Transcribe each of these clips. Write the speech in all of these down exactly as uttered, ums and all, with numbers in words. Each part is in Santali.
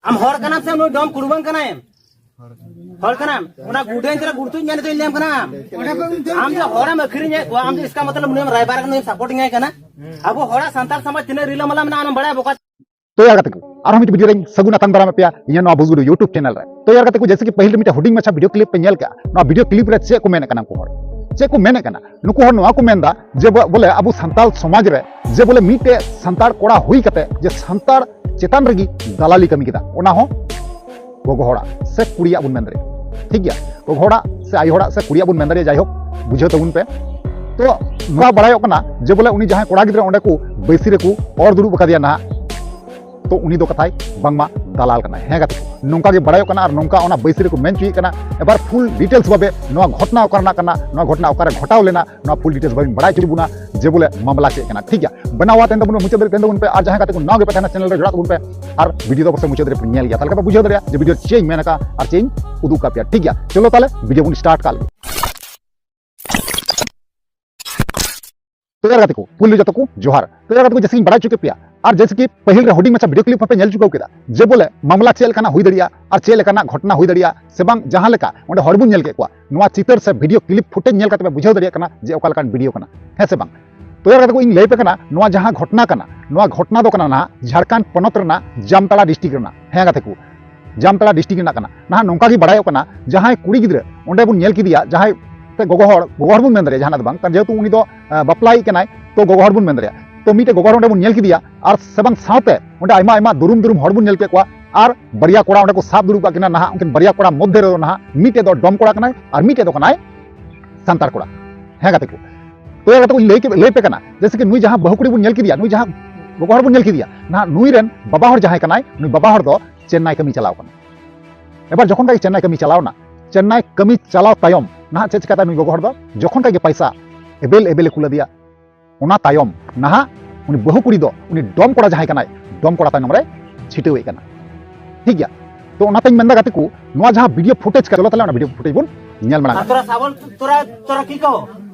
ᱟᱢ ᱦᱚᱲ ᱠᱟᱱᱟᱢ ᱥᱮ ᱱᱩᱭ ᱰᱚᱢ ᱠᱩᱲᱵᱟᱝ ᱠᱟᱱᱟᱭ? ᱦᱚᱲ ᱠᱟᱱᱟᱢ? ᱚᱱᱟ ᱜᱩᱰᱟᱹᱧ ᱛᱮ ᱜᱩᱲᱛᱩᱡ ᱢᱮᱱ ᱛᱮᱧ ᱞᱟᱹᱭᱟᱢ ᱠᱟᱱᱟ᱾ ᱟᱢ ᱡᱮ ᱦᱚᱲᱮᱢ ᱟᱹᱠᱷᱨᱤᱧᱮᱫ ᱠᱚᱣᱟ, ᱟᱢ ᱡᱮ ᱤᱥᱠᱟ ᱢᱚᱛᱞᱚᱵ ᱱᱩᱭᱮᱢ ᱨᱟᱭᱵᱟᱨ ᱠᱟᱱᱟ, ᱱᱩᱭᱮᱢ ᱥᱟᱯᱳᱨᱴ ᱤᱧᱟᱭ ᱠᱟᱱᱟ᱾ ᱟᱵᱚ ᱦᱚᱲᱟᱜ ᱥᱟᱱᱛᱟᱲ ᱥᱚᱢᱟᱡᱽ ᱛᱤᱱᱟᱹᱜ ᱨᱤᱞᱟᱹᱢᱟᱞᱟ ᱢᱮᱱᱟᱜᱼᱟ, ᱚᱱᱟᱢ ᱵᱟᱲᱟᱭᱟ ᱵᱚᱠᱟ᱾ ᱛᱚ ᱭᱟᱨ ᱜᱟᱛᱮ ᱠᱚ, ᱟᱨᱦᱚᱸ ᱢᱤᱫᱴᱤᱡ ᱵᱷᱤᱰᱤᱭᱳ ᱨᱮᱧ ᱥᱟᱹᱜᱩᱱ ᱟᱛᱟᱝ ᱫᱟᱨᱟᱢᱮᱫ ᱯᱮᱭᱟ ᱤᱧᱟᱹᱜ ᱱᱚᱣᱟ ᱵᱩᱡᱽᱜᱩᱰᱩ YouTube ᱪᱮᱱᱮᱞ ᱨᱮ᱾ ᱛᱚ ᱭᱟᱨ ᱜᱟᱛᱮ ᱠᱚ, ᱡᱮᱭᱥᱮ ᱠᱤ ᱯᱟᱹᱦᱤᱞ ᱨᱮ ᱢᱤᱫᱴᱮᱡ ᱦᱩᱰᱤᱧ ᱢᱟᱪᱷᱟ ᱵᱷᱤᱰᱤᱭᱳ ᱠᱞᱤᱯ ᱯᱮ ᱧᱮᱞ ᱠᱟᱜᱼᱟ, ᱱᱚᱣᱟ ᱵᱷᱤᱰᱤᱭᱳ ᱠᱞᱤᱯ ᱨᱮ ᱪᱮᱫ ᱠᱚ ᱢᱮᱱᱮᱫ ᱠᱟᱱᱟ ᱩᱱᱠᱩ ᱦᱚᱲ? ᱪᱮᱫ ᱠᱚ ᱢᱮᱱᱮᱫ ᱠᱟᱱᱟ? ᱱᱩᱠᱩ ᱦᱚᱲ ᱱᱚᱣᱟ ᱠᱚ ᱢᱮᱱᱫᱟ ᱡᱮ ᱵᱚ-, ᱵᱚᱞᱮ ᱟᱵᱚ ᱥᱟᱱᱛᱟᱲ ᱥᱚᱢᱟᱡᱽ ᱨᱮ ᱡᱮ ᱵᱚᱞᱮ ᱢᱤᱫᱴᱮᱡ ᱥᱟᱱᱛᱟᱲ ᱠᱚᱲᱟ ᱦᱩᱭ ᱠᱟᱛᱮ ᱡᱮ ᱥᱟᱱᱛᱟᱲ ᱪᱮᱛᱟᱱ ᱨᱮᱜᱮ ᱫᱟᱞᱟᱞᱤ ᱠᱟᱹᱢᱤ ᱠᱮᱫᱟ, ᱚᱱᱟ ᱦᱚᱸ ᱜᱚᱜᱚ ᱦᱚᱲᱟᱜ ᱥᱮ ᱠᱩᱲᱤᱭᱟᱜ ᱵᱚᱱ ᱢᱮᱱ ᱫᱟᱲᱮᱭᱟᱜᱼᱟ, ᱴᱷᱤᱠ ᱜᱮᱭᱟ? ᱜᱚᱜᱚ ᱦᱚᱲᱟᱜ ᱥᱮ ᱟᱭᱳ ᱦᱚᱲᱟᱜ ᱥᱮ ᱠᱩᱲᱤᱭᱟᱜ ᱵᱚᱱ ᱢᱮᱱ ᱫᱟᱲᱮᱭᱟᱜᱼᱟ, ᱡᱟᱭᱦᱳᱠ, ᱵᱩᱡᱷᱟᱹᱣ ᱛᱟᱵᱚᱱ ᱯᱮ᱾ ᱛᱚ ᱱᱚᱣᱟ ᱵᱟᱲᱟᱭᱚᱜ ᱠᱟᱱᱟ ᱡᱮ ᱵᱚᱞᱮ ᱩᱱᱤ ᱡᱟᱦᱟᱸᱭ ᱠᱚᱲᱟ ᱜᱤᱫᱽᱨᱟᱹ ᱚᱸᱰᱮ ᱠᱚ ᱵᱟᱹᱭᱥᱤ ᱨᱮᱠᱚ ᱚᱨ ᱫᱩᱲᱩᱵ ᱟᱠᱟᱫᱮᱭᱟ ᱱᱟᱦᱟᱜ, ᱛᱚ ᱩᱱᱤ ᱫᱚ ᱠᱟᱛᱷᱟᱭ ᱵᱟᱝᱢᱟ ᱫᱟᱞᱟᱞ ᱠᱟᱱᱟᱭ᱾ ᱦᱮᱸ ᱜᱟᱛᱮ ᱠᱚ, ᱱᱚᱝᱠᱟ ᱜᱮ ᱵᱟᱲᱟᱭᱚᱜ ᱠᱟᱱᱟ ᱟᱨ ᱱᱚᱝᱠᱟ ᱚᱱᱟ ᱵᱟᱹᱭᱥᱤ ᱨᱮᱠᱚ ᱢᱮᱱ ᱦᱚᱪᱚᱭᱮᱫ ᱠᱟᱱᱟ᱾ ᱮᱵᱟᱨ ᱯᱷᱩᱞ ᱰᱤᱴᱮᱞᱥ ᱵᱷᱟᱵᱮ ᱱᱚᱣᱟ ᱜᱷᱚᱴᱱᱟ ᱚᱠᱟ ᱨᱮᱱᱟᱜ ᱠᱟᱱᱟ, ᱱᱚᱣᱟ ᱜᱷᱚᱴᱱᱟ ᱚᱠᱟᱨᱮ ᱜᱷᱚᱴᱟᱣ ᱞᱮᱱᱟ, ᱱᱚᱣᱟ ᱯᱷᱩᱞ ᱰᱤᱴᱮᱞᱥ ᱵᱷᱟᱵᱮ ᱵᱟᱲᱟᱭ ᱦᱚᱪᱚ ᱵᱚᱱᱟ ᱡᱮ ᱵᱚᱞᱮ ᱢᱟᱢᱞᱟ ᱪᱮᱫ ᱠᱟᱱᱟ, ᱴᱷᱤᱠ ᱜᱮᱭᱟ? ᱵᱮᱱᱟᱣ ᱛᱟᱦᱮᱱ ᱛᱟᱵᱚᱱ ᱯᱮ, ᱢᱩᱪᱟᱹᱫ ᱫᱷᱟᱹᱵᱤᱡ ᱛᱟᱦᱮᱱ ᱛᱟᱵᱚᱱ ᱯᱮ, ᱟᱨ ᱡᱟᱦᱟᱸᱭ ᱜᱟᱛᱮ ᱠᱚ ᱱᱟᱣᱟ ᱜᱮᱯᱮ ᱛᱟᱦᱮᱱᱟ ᱪᱮᱱᱮᱞ ᱨᱮ ᱡᱚᱲᱟᱜ ᱛᱟᱵᱚᱱ ᱯᱮ, ᱟᱨ ᱵᱷᱤᱰᱤᱭᱳ ᱫᱚ ᱚᱵᱚᱥᱥᱳᱭ ᱢᱩᱪᱟᱹᱫ ᱫᱷᱟᱹᱵᱤᱡ ᱯᱮ ᱧᱮᱞ ᱜᱮᱭᱟ, ᱛᱟᱦᱞᱮ ᱠᱷᱟᱱ ᱯᱮ ᱵᱩᱡᱷᱟᱹᱣ ᱫᱟᱲᱮᱭᱟᱜᱼᱟ ᱡᱮ ᱵᱷᱤᱰᱤᱭᱳ ᱨᱮ ᱪᱮᱫ ᱤᱧ ᱢᱮᱱ ᱟᱠᱟᱫᱼᱟ ᱟᱨ ᱪᱮᱫ ᱤᱧ ᱩᱫᱩᱜ ᱟᱠᱟᱫ ᱯᱮᱭᱟ, ᱴᱷᱤᱠ ᱜᱮᱭᱟ? ᱪᱚᱞᱚ ᱛᱟᱦᱞᱮ ᱵᱷᱤᱰᱤᱭᱳ ᱵᱚᱱ ᱥᱴᱟᱨᱴ ᱠᱟᱜ ᱞᱮᱜᱮ᱾ ᱛᱚ ᱭᱟᱨ ᱜᱟᱛᱮ ᱠᱚ, ᱯᱩᱭᱞᱩ ᱡᱚᱛᱚ ᱠᱚ ᱡᱚᱦᱟᱨ᱾ ᱛᱚ ᱭᱟᱨ ᱜᱟᱛᱮ ᱠᱚ, ᱡᱮᱭᱥᱮ ᱠᱤᱧ ᱵᱟᱲᱟᱭ ᱦᱚᱪᱚ ᱠᱮᱫ ᱯᱮᱭᱟ, ᱟᱨ ᱡᱮᱭᱥᱮ ᱠᱤ ᱯᱟᱹᱦᱤᱞ ᱨᱮ ᱦᱩᱰᱤᱧ ᱢᱟᱪᱷᱟ ᱵᱷᱤᱰᱤᱭᱳ ᱠᱞᱤᱯ ᱦᱚᱸᱯᱮ ᱧᱮᱞ ᱪᱩᱠᱟᱹᱣ ᱠᱮᱫᱟ ᱡᱮ ᱵᱚᱞᱮ ᱢᱟᱢᱞᱟ ᱪᱮᱫ ᱞᱮᱠᱟᱱᱟᱜ ᱦᱩᱭ ᱫᱟᱲᱮᱭᱟᱜᱼᱟ ᱟᱨ ᱪᱮᱫ ᱞᱮᱠᱟᱱᱟᱜ ᱜᱷᱚᱴᱱᱟ ᱦᱩᱭ ᱫᱟᱲᱮᱭᱟᱜᱼᱟ, ᱥᱮ ᱵᱟᱝ ᱡᱟᱦᱟᱸ ᱞᱮᱠᱟ ᱚᱸᱰᱮ ᱦᱚᱲ ᱵᱚᱱ ᱧᱮᱞ ᱠᱮᱫ ᱠᱚᱣᱟ, ᱱᱚᱣᱟ ᱪᱤᱛᱟᱹᱨ ᱥᱮ ᱵᱷᱤᱰᱤᱭᱳ ᱠᱞᱤᱯ ᱯᱷᱩᱴᱮᱡᱽ ᱧᱮᱞ ᱠᱟᱛᱮ ᱯᱮ ᱵᱩᱡᱷᱟᱹᱣ ᱫᱟᱲᱮᱭᱟᱜ ᱠᱟᱱᱟ ᱡᱮ ᱚᱠᱟ ᱞᱮᱠᱟᱱ ᱵᱷᱤᱰᱤᱭᱳ ᱠᱟᱱᱟ, ᱦᱮᱸ ᱥᱮ ᱵᱟᱝ? ᱛᱚ ᱭᱟᱨ ᱜᱟᱛᱮ ᱠᱚ, ᱤᱧ ᱞᱟᱹᱭ ᱟᱯᱮ ᱠᱟᱱᱟ, ᱱᱚᱣᱟ ᱡᱟᱦᱟᱸ ᱜᱷᱚᱴᱱᱟ ᱠᱟᱱᱟ, ᱱᱚᱣᱟ ᱜᱷᱚᱴᱱᱟ ᱫᱚ ᱠᱟᱱᱟ ᱱᱟᱦᱟᱜ ᱡᱷᱟᱲᱠᱷᱚᱸᱰ ᱯᱚᱱᱚᱛ ᱨᱮᱱᱟᱜ ᱡᱟᱢᱛᱟᱲᱟ ᱰᱤᱥᱴᱨᱤᱠᱴ ᱨᱮᱱᱟᱜ, ᱦᱮᱸ ᱜᱟᱛᱮ ᱠᱚ, ᱡᱟᱢᱛᱟᱲᱟ ᱰᱤᱥᱴᱨᱤᱠᱴ ᱨᱮᱱᱟᱜ ᱠᱟᱱᱟ᱾ ᱱᱟᱦᱟᱜ ᱱᱚᱝᱠᱟ ᱜᱮ ᱵᱟᱲᱟᱭᱚᱜ ᱠᱟᱱᱟ, ᱡᱟᱦᱟᱸᱭ ᱠᱩᱲᱤ ᱜᱤᱫᱽᱨᱟᱹ ᱚᱸᱰᱮ ᱵᱚᱱ ᱧᱮᱞ ᱠᱮᱫᱮᱭᱟ, ᱡᱟᱦᱟᱸᱭ ᱛᱮ ᱜᱚᱜᱚ ᱦᱚᱲ, ᱜᱚᱜᱚ ᱦᱚᱲ ᱵᱚᱱ ᱢᱮᱱ ᱫᱟᱲᱮᱭᱟᱜᱼᱟ, ᱡᱟᱦᱟᱱᱟᱜ ᱫᱚ ᱵᱟᱝ, ᱠᱟᱨᱚᱱ ᱡᱮᱦᱮᱛᱩ ᱩᱱᱤ ᱫᱚ, ᱟᱸ, ᱵᱟᱯᱞᱟᱭᱤᱡ ᱠᱟᱱᱟᱭ, ᱛᱚ ᱜᱚᱜᱚ ᱦᱚᱲ ᱵᱚᱱ ᱢᱮᱱ ᱫᱟᱲᱮᱭᱟᱜᱼᱟ᱾ ᱛᱚ ᱢᱤᱫᱴᱮᱡ ᱜᱚᱜᱚ ᱦᱚᱲ ᱚᱸᱰᱮ ᱵᱚᱱ ᱧᱮᱞ ᱠᱮᱫᱮᱭᱟ, ᱟᱨ ᱥᱮ ᱵᱟᱝ ᱥᱟᱶᱛᱮ ᱚᱸᱰᱮ ᱟᱭᱢᱟ ᱟᱭᱢᱟ ᱫᱩᱨᱩᱢ ᱫᱩᱨᱩᱢ ᱦᱚᱲ ᱵᱚᱱ ᱧᱮᱞ ᱠᱮᱫ ᱠᱚᱣᱟ, ᱟᱨ ᱵᱟᱨᱭᱟ ᱠᱚᱲᱟ ᱚᱸᱰᱮ ᱠᱚ ᱥᱟᱵ ᱫᱩᱲᱩᱵ ᱠᱟᱜ ᱠᱤᱱᱟ᱾ ᱱᱟᱦᱟᱜ ᱩᱱᱠᱤᱱ ᱵᱟᱨᱭᱟ ᱠᱚᱲᱟ ᱢᱚᱫᱽᱫᱷᱮ ᱨᱮᱫᱚ ᱱᱟᱦᱟᱜ ᱢᱤᱫᱴᱮᱡ ᱫᱚ ᱰᱚᱢ ᱠᱚᱲᱟ ᱠᱟᱱᱟᱭ ᱟᱨ ᱢᱤᱫᱴᱮᱡ ᱫᱚ ᱠᱟᱱᱟᱭ ᱥᱟᱱᱛᱟᱲ ᱠᱚᱲᱟ᱾ ᱦᱮᱸ ᱜᱟᱛᱮ ᱠᱚ, ᱛᱚ ᱜᱟᱛᱮ ᱠᱚ, ᱤᱧ ᱞᱟᱹᱭ ᱠᱮ-, ᱞᱟᱹᱭ ᱯᱮ ᱠᱟᱱᱟ, ᱡᱮᱭᱥᱮ ᱠᱤ ᱱᱩᱭ ᱡᱟᱦᱟᱸ ᱵᱟᱹᱦᱩ ᱠᱩᱲᱤ ᱵᱚᱱ ᱧᱮᱞ ᱠᱮᱫᱮᱭᱟ, ᱱᱩᱭ ᱡᱟᱦᱟᱸ ᱜᱚᱜᱚ ᱦᱚᱲ ᱵᱚᱱ ᱧᱮᱞ ᱠᱮᱫᱮᱭᱟ, ᱱᱟᱦᱟᱜ ᱱᱩᱭ ᱨᱮᱱ ᱵᱟᱵᱟ ᱦᱚᱲ ᱡᱟᱦᱟᱸᱭ ᱠᱟᱱᱟᱭ, ᱱᱩᱭ ᱵᱟᱵᱟ ᱦᱚᱲ ᱫᱚ ᱪᱮᱱᱱᱟᱭ ᱠᱟᱹᱢᱤ ᱪᱟᱞᱟᱣ ᱠᱟᱱᱟ᱾ ᱮᱵᱟᱨ ᱡᱚᱠᱷᱚᱱ ᱠᱷᱟᱡ ᱜᱮ ᱪᱮᱱᱱᱟᱭ ᱠᱟᱹᱢᱤ ᱪᱟᱞᱟᱣ ᱮᱱᱟ, ᱪᱮᱱᱱᱟᱭ ᱠᱟᱹᱢᱤ ᱪᱟᱞᱟᱣ ᱛᱟᱭᱚᱢ ᱱᱟᱦᱟᱜ ᱪᱮᱫ ᱪᱤᱠᱟᱹᱛᱮ ᱱᱩᱭ ᱜᱚᱜᱚ ᱦᱚᱲ ᱫᱚ ᱡᱚᱠᱷᱚᱱ ᱠᱷᱟᱡ ᱜᱮ ᱯᱟᱭᱥᱟ ᱮᱵᱮᱞ ᱮᱵᱮᱞ ᱮ ᱠᱩᱞ ᱟᱫᱮᱭᱟ, ᱚᱱᱟ ᱛᱟᱭᱚᱢ ᱱᱟᱦᱟᱜ ᱩᱱᱤ ᱵᱟᱹᱦᱩ ᱠᱩᱲᱤ ᱫᱚ ᱩᱱᱤ ᱰᱚᱢ ᱠᱚᱲᱟ ᱡᱟᱦᱟᱸᱭ ᱠᱟᱱᱟᱭ, ᱰᱚᱢ ᱠᱚᱲᱟ ᱛᱟᱭᱱᱚᱢ ᱨᱮ ᱪᱷᱤᱴᱟᱹᱣᱮᱫ ᱠᱟᱱᱟ, ᱴᱷᱤᱠ ᱜᱮᱭᱟ? ᱛᱚ ᱚᱱᱟᱛᱮᱧ ᱢᱮᱱᱫᱟ ᱜᱟᱛᱮ ᱠᱚ, ᱱᱚᱣᱟ ᱡᱟᱦᱟᱸ ᱵᱷᱤᱰᱤᱭᱳ ᱯᱷᱩᱴᱮᱡᱽ ᱠᱟᱱᱟ, ᱪᱚᱞᱚ ᱛᱟᱦᱞᱮ ᱚᱱᱟ ᱵᱷᱤᱰᱤᱭᱳ ᱯᱷᱩᱴᱮᱡᱽ ᱵᱚᱱ ᱧᱮᱞ ᱢᱟᱲᱟᱝ ᱟᱨ ᱛᱷᱚᱲᱟ ᱥᱟᱵᱚᱞ, ᱛᱷᱚᱲᱟ, ᱛᱷᱚᱲᱟ ᱠᱤ ᱠᱚ,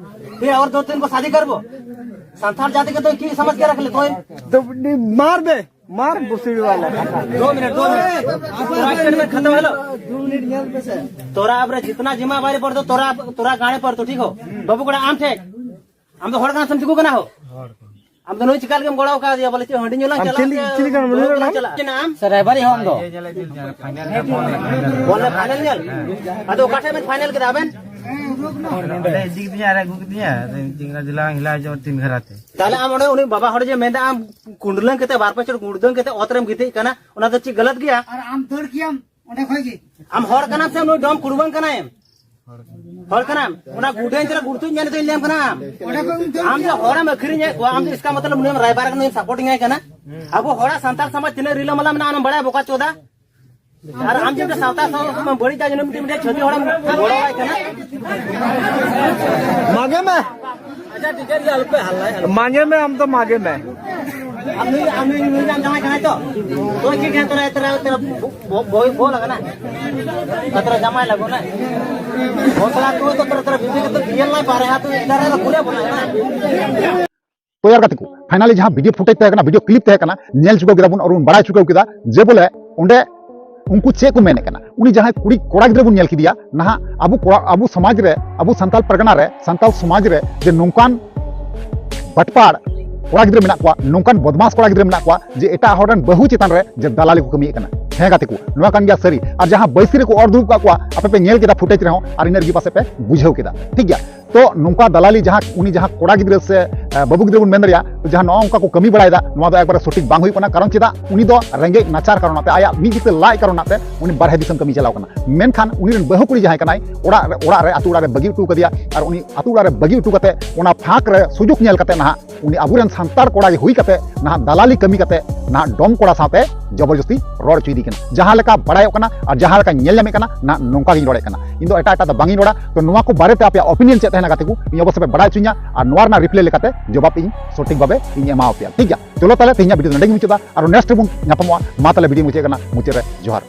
ᱯᱷᱤᱨ ᱟᱨ ᱫᱳ ᱛᱤᱱ ᱠᱚ ᱥᱟᱫᱤ ᱠᱟᱨᱵᱚ, ᱥᱟᱱᱛᱟᱲ ᱡᱟᱹᱛᱤ ᱠᱚ ᱫᱚ ᱠᱤ ᱥᱚᱢᱟᱡᱽ ᱠᱮ ᱨᱟᱠᱷ ᱞᱮ ᱛᱚ? ᱫᱚ ᱢᱟᱨ ᱫᱮ᱾ मार बुसड़ी वाला। दो मिनट, दो मिनट। तोरा स्टेटमेंट खत्म हेलो। दो मिनट ᱧᱮᱞ ᱯᱮᱥᱮ। तोरा अब रे जितना जिम्मेवारी पड़तो, तोरा, तोरा गाड़े पड़तो, ठीक हो? बाबू कोड़ा आम ठेक। हम तो होड़ का समझ को ना हो। हम तो नहीं चिकाल के हम गोड़ा का दिया, बोले, "चल, हंडी ᱧᱩ ᱞᱟᱝ ᱟᱢ ᱪᱟᱞᱟᱜ ᱪᱤᱞᱤ, ᱛᱮ, ᱪᱤᱞᱤ ᱠᱟᱱᱟᱢ? ᱫᱚ ᱞᱟᱹᱭ ᱢᱮ᱾ ᱪᱟᱞᱟᱜ ᱪᱮᱫ ᱟᱢ?" ᱥᱮ ᱨᱟᱭᱵᱟᱨᱤ ᱦᱚᱸ ᱟᱢ ᱫᱚ? ᱵᱚᱞᱮ ᱯᱷᱟᱭᱱᱮᱞ ᱧᱮᱞ᱾ ᱟᱫᱚ ᱚᱠᱟ ᱴᱷᱮᱱ ᱵᱮᱱ ᱯᱷᱟᱭᱱᱮᱞ ᱠᱮᱫᱟ ᱟᱵᱮᱱ? ᱚᱸᱰᱮ ᱤᱫᱤ ᱠᱤᱫᱤᱧᱟ ᱟᱨ ᱟᱹᱜᱩ ᱠᱤᱫᱤᱧᱟ᱾ ᱟᱫᱚ ᱤᱧ ᱪᱮᱫ ᱞᱮᱠᱟ ᱡᱮᱞᱟ ᱦᱤᱞᱟ ᱡᱚ ᱛᱤᱱ ᱜᱷᱟᱨᱟ ᱛᱮ᱾ ᱛᱟᱦᱞᱮ ᱟᱢ ᱚᱸᱰᱮ ᱩᱱᱤ ᱵᱟᱵᱟ ᱦᱚᱲ ᱡᱮ ᱢᱮᱱᱫᱟ ᱟᱢ ᱠᱩᱸᱰᱞᱟᱹᱝ ᱠᱟᱛᱮ ᱵᱟᱨ ᱯᱮ ᱪᱚᱲ ᱜᱩᱲᱫᱟᱹᱝ ᱠᱟᱛᱮ ᱚᱛ ᱨᱮᱢ ᱜᱤᱛᱤᱡ ᱠᱟᱱᱟ, ᱚᱱᱟ ᱫᱚ ᱪᱮᱫ ᱜᱟᱞᱟᱛ ᱜᱮᱭᱟ? ᱟᱨ ᱟᱢ ᱫᱟᱹᱲ ᱠᱮᱭᱟᱢ ᱚᱸᱰᱮ ᱠᱷᱚᱡ ᱜᱮ᱾ ᱟᱢ ᱦᱚᱲ ᱠᱟᱱᱟᱢ ᱥᱮ ᱱᱩᱭ ᱰᱚᱢ ᱠᱩᱲᱵᱟᱹᱝ ᱠᱟᱱᱟᱭ? ᱦᱚᱲ ᱠᱟᱱᱟᱢ? ᱚᱱᱟ ᱜᱩᱰᱟᱹᱧ ᱪᱟᱞᱟᱜ ᱜᱩᱲᱛᱩᱡ ᱢᱮᱱ ᱛᱮᱧ ᱞᱟᱹᱭᱟᱢ ᱠᱟᱱᱟ᱾ ᱚᱸᱰᱮ ᱠᱷᱚᱡ ᱩᱱᱤ ᱫᱟᱹᱲ ᱟᱢ ᱡᱮ ᱠᱮᱭᱟ᱾ ᱦᱚᱲᱮᱢ ᱟᱹᱠᱷᱨᱤᱧᱮᱫ ᱠᱚᱣᱟ, ᱟᱢ ᱫᱚ ᱤᱥᱠᱟ ᱢᱚᱛᱞᱚᱵ ᱱᱩᱭᱮᱢ ᱨᱟᱭᱵᱟᱨ ᱠᱟᱱᱟ, ᱱᱩᱭᱮᱢ ᱥᱟᱯᱳᱨᱴᱤᱝ ᱟᱭ ᱠᱟᱱᱟ᱾ ᱟᱵᱚ ᱦᱚᱲᱟᱜ ᱥᱟᱱᱛᱟᱲ ᱥᱚᱢᱟᱡᱽ ᱛᱤᱱᱟᱹᱜ ᱨᱤᱞᱟᱹᱢᱟᱞᱟ ᱢᱮᱱᱟᱜᱼᱟ, ᱚᱱᱟᱢ ᱵᱟᱲᱟᱭᱟ, ᱵᱚᱠᱟ ᱪᱳᱫᱟ? ᱟᱨ ᱟᱢ ᱡᱮ ᱥᱟᱶᱛᱟ ᱥᱚᱢᱟᱡᱽ ᱠᱷᱚᱱ ᱵᱟᱹᱲᱤᱡ ᱡᱟᱭ ᱡᱩᱱᱩᱢ ᱛᱮ ᱢᱤᱫᱴᱮᱱ ᱪᱷᱟᱹᱛᱤᱠ ᱦᱚᱲᱮᱢ ᱜᱚᱲᱚᱣᱟᱭ ᱠᱟᱱᱟ᱾ ᱢᱟᱜᱮ ᱢᱮ᱾ ᱟᱪᱪᱷᱟ, ᱴᱷᱤᱠ ᱜᱮᱭᱟ, ᱟᱞᱚᱯᱮ ᱦᱟᱞᱞᱟᱭᱟ᱾ ᱢᱟᱜᱮ ᱢᱮ, ᱟᱢ ᱫᱚ ᱢᱟᱜᱮ ᱢᱮ᱾ ᱟᱢ ᱱᱩᱭ, ᱟᱢ ᱱᱩᱭ, ᱱᱩᱭ ᱟᱢ ᱡᱟᱶᱟᱭ ᱠᱟᱱᱟᱭ ᱛᱚ? ᱛᱚ ᱪᱮᱫ ᱠᱟᱱ ᱛᱚᱨᱟ, ᱛᱚᱨᱟ, ᱛᱚᱨᱟ ᱵᱚ-, ᱵᱚ-, ᱵᱚ-, ᱵᱚᱞ ᱠᱟᱱᱟ? ᱛᱚᱨᱟ ᱡᱟᱢᱟᱭ ᱞᱟᱜᱚ ᱱᱟ᱾ ᱛᱚᱨᱟ ᱛᱚᱨᱟ ᱵᱤᱵᱤ ᱠᱟᱛᱮ ᱵᱤᱭᱮᱞ ᱞᱟᱭ ᱯᱟᱨᱮ ᱦᱟᱛ ᱤᱫᱟᱨ ᱨᱮ ᱯᱩᱨᱟᱹ ᱵᱚᱱᱟ ᱱᱟ᱾ ᱛᱚ ᱭᱟᱨ ᱜᱟᱛᱮ ᱠᱚ, finally ᱡᱟᱦᱟᱸ video footage ᱛᱟᱦᱮᱸ ᱠᱟᱱᱟ, video clip ᱛᱟᱦᱮᱸ ᱠᱟᱱᱟ, ᱧᱮᱞ ᱪᱩᱠᱟᱹᱣ ᱠᱮᱫᱟ ᱵᱚᱱ ᱟᱨ ᱵᱚᱱ ᱵᱟᱲᱟᱭ ᱪᱩᱠᱟᱹᱣ ᱠᱮᱫᱟ ᱡᱮ ᱵᱚᱞᱮ ᱚᱸᱰᱮ ᱩᱱᱠᱩ ᱪᱮᱫ ᱠᱚ ᱢᱮᱱᱮᱫ ᱠᱟᱱᱟ᱾ ᱩᱱᱤ ᱡᱟᱦᱟᱸᱭ ᱠᱩᱲᱤ ᱠᱚᱲᱟ ᱜᱤᱫᱽᱨᱟᱹ ᱵᱚᱱ ᱧᱮᱞ ᱠᱮᱫᱮᱭᱟ, ᱱᱟᱦᱟᱜ ᱟᱵᱚ ᱠᱚᱲᱟ, ᱟᱵᱚ ᱥᱚᱢᱟᱡᱽ ᱨᱮ, ᱟᱵᱚ ᱥᱟᱱᱛᱟᱲ ᱯᱟᱨᱜᱟᱱᱟ ᱨᱮ, ᱥᱟᱱᱛᱟᱲ ᱥᱚᱢᱟᱡᱽ ᱨᱮ ᱡᱮ ᱱᱚᱝᱠᱟᱱ ᱵᱟᱴᱯᱟᱲ ᱠᱚᱲᱟ ᱜᱤᱫᱽᱨᱟᱹ ᱢᱮᱱᱟᱜ ᱠᱚᱣᱟ, ᱱᱚᱝᱠᱟᱱ ᱵᱚᱫᱢᱟᱥ ᱠᱚᱲᱟ ᱜᱤᱫᱽᱨᱟᱹ ᱢᱮᱱᱟᱜ ᱠᱚᱣᱟ ᱡᱮ ᱮᱴᱟᱜ ᱦᱚᱲ ᱨᱮᱱ ᱵᱟᱹᱦᱩ ᱪᱮᱛᱟᱱ ᱨᱮ ᱡᱮ ᱫᱟᱞᱟᱞᱤ ᱠᱚ ᱠᱟᱹᱢᱤᱭᱮᱫ ᱠᱟᱱᱟ᱾ ᱦᱮᱸ ᱜᱟᱛᱮ ᱠᱚ, ᱱᱚᱣᱟ ᱠᱟᱱ ᱜᱮᱭᱟ ᱥᱟᱹᱨᱤ᱾ ᱟᱨ ᱡᱟᱦᱟᱸ ᱵᱟᱹᱭᱥᱤ ᱨᱮᱠᱚ ᱚᱨ ᱫᱩᱲᱩᱵ ᱠᱟᱜ ᱠᱚᱣᱟ, ᱟᱯᱮ ᱯᱮ ᱧᱮᱞ ᱠᱮᱫᱟ footage ᱨᱮᱦᱚᱸ, ᱟᱨ ᱤᱱᱟᱹ ᱨᱮᱜᱮ ᱯᱟᱥᱮ ᱯᱮ ᱵᱩᱡᱷᱟᱹᱣ ᱠᱮᱫᱟ, ᱴᱷᱤᱠ ᱜᱮᱭᱟ᱾ ᱛᱚ ᱱᱚᱝᱠᱟ ᱫᱟᱞᱟᱞᱤ ᱡᱟᱦᱟᱸ ᱩᱱᱤ ᱡᱟᱦᱟᱸ ᱠᱚᱲᱟ ᱜᱤᱫᱽᱨᱟᱹ ᱥᱮ, ᱮ, ᱵᱟᱹᱵᱩ ᱜᱤᱫᱽᱨᱟᱹ ᱵᱚᱱ ᱢᱮᱱ ᱫᱟᱲᱮᱭᱟᱜᱼᱟ, ᱡᱟᱦᱟᱸ ᱱᱚᱜᱼᱚ ᱱᱚᱝᱠᱟ ᱠᱚ ᱠᱟᱹᱢᱤ ᱵᱟᱲᱟᱭᱮᱫᱟ, ᱱᱚᱣᱟ ᱫᱚ ᱮᱠᱵᱟᱨᱮ ᱥᱚᱴᱷᱤᱠ ᱵᱟᱝ ᱦᱩᱭᱩᱜ ᱠᱟᱱᱟ᱾ ᱠᱟᱨᱚᱱ ᱪᱮᱫᱟᱜ? ᱩᱱᱤ ᱫᱚ ᱨᱮᱸᱜᱮᱡ ᱱᱟᱪᱟᱨ ᱠᱟᱨᱚᱱ ᱛᱮ, ᱟᱭᱟᱜ ᱢᱤᱫ ᱵᱤᱛᱟᱹ ᱞᱟᱡ ᱠᱟᱨᱚᱱ ᱛᱮ ᱩᱱᱤ ᱵᱟᱨᱦᱮ ᱫᱤᱥᱚᱢ ᱠᱟᱹᱢᱤ ᱪᱟᱞᱟᱣ ᱠᱟᱱᱟ᱾ ᱢᱮᱱᱠᱷᱟᱱ ᱩᱱᱤ ᱨᱮᱱ ᱵᱟᱹᱦᱩ ᱠᱩᱲᱤ ᱡᱟᱦᱟᱸᱭ ᱠᱟᱱᱟᱭ, ᱚᱲᱟᱜ ᱨᱮ, ᱚᱲᱟᱜ ᱨᱮ, ᱟᱹᱛᱩ ᱚᱲᱟᱜ ᱨᱮ ᱵᱟᱹᱜᱤ ᱦᱚᱴᱚ ᱠᱟᱫᱮᱭᱟ᱾ ᱟᱨ ᱩᱱᱤ ᱟᱹᱛᱩ ᱚᱲᱟᱜ ᱨᱮ ᱵᱟᱹᱜᱤ ᱦᱚᱴᱚ ᱠᱟᱛᱮ ᱚᱱᱟ ᱯᱷᱟᱸᱠ ᱨᱮ ᱥᱩᱡᱳᱜᱽ ᱧᱮᱞ ᱠᱟᱛᱮ ᱱᱟᱦᱟᱜ ᱩᱱᱤ ᱟᱵᱚᱨᱮᱱ ᱥᱟᱱᱛᱟᱲ ᱠᱚᱲᱟ ᱜᱮ ᱦᱩᱭ ᱠᱟᱛᱮ ᱱᱟᱦᱟᱜ ᱫᱟᱞᱟᱞᱤ ᱠᱟᱹᱢᱤ ᱠᱟᱛᱮ ᱱᱟᱦᱟᱜ ᱰᱚᱢ ᱠᱚᱲᱟ ᱥᱟᱶᱛᱮ ᱡᱚᱵᱚᱨᱡᱚᱥᱛᱤ ᱨᱚᱲ ᱦᱚᱪᱚᱭᱮᱫᱮ ᱠᱟᱱᱟ᱾ ᱡᱟᱦᱟᱸ ᱞᱮᱠᱟ ᱵᱟᱲᱟᱭᱚᱜ ᱠᱟᱱᱟ ᱟᱨ ᱡᱟᱦᱟᱸ ᱞᱮᱠᱟ ᱧᱮᱞ ᱧᱟᱢᱮᱫ ᱠᱟᱱᱟ, ᱱᱟᱦᱟᱜ ᱱᱚᱝᱠᱟ ᱜᱤᱧ ᱨᱚᱲᱮᱫ ᱠᱟᱱᱟ᱾ ᱤᱧ ᱫᱚ ᱮᱴᱟᱜ ᱮᱴᱟᱜ ᱫᱚ ᱵᱟᱝ ᱤᱧ ᱨᱚᱲᱟ᱾ ᱛᱚ ᱱᱚᱣᱟ ᱠᱚ ᱵᱟᱨᱮᱛᱮ ᱟᱯᱮᱭᱟᱜ opinion ᱪᱮᱫ ᱛᱟᱦᱮᱱᱟ ᱜᱟᱛᱮ ᱠᱚ, ᱤᱧ ᱚᱵᱚᱥᱥᱳᱭ ᱯᱮ ᱵᱟᱲᱟᱭ ᱦᱚᱪᱚᱧᱟ ᱟᱨ ᱱᱚᱣᱟ ᱨᱮᱱᱟᱜ reply ᱞᱮᱠᱟᱛᱮ ᱡᱚᱵᱟᱵ ᱤᱧ ᱥᱚᱴᱷᱤᱠ ᱵᱷᱟᱵᱮ ᱤᱧ ᱮᱢᱟ ᱟᱯᱮᱭᱟ, ᱴᱷᱤᱠ ᱜᱮᱭᱟ? ᱪᱚᱞᱚ ᱛᱟᱦᱞᱮ ᱛᱮᱦᱮᱧᱟᱜ video ᱱᱚᱰᱮ ᱜᱮ ᱢᱩᱪᱟᱹᱫᱟ, ᱟᱨᱚ next ᱨᱮᱵᱚᱱ ᱧᱟᱯᱟᱢᱚᱜᱼᱟ᱾ ᱢᱟ ᱛᱟᱦᱞᱮ video ᱢᱩᱪᱟᱹᱫ ᱠᱟᱱᱟ, ᱢᱩᱪᱟᱹᱫ ᱨᱮ ᱡᱚᱦᱟᱨ᱾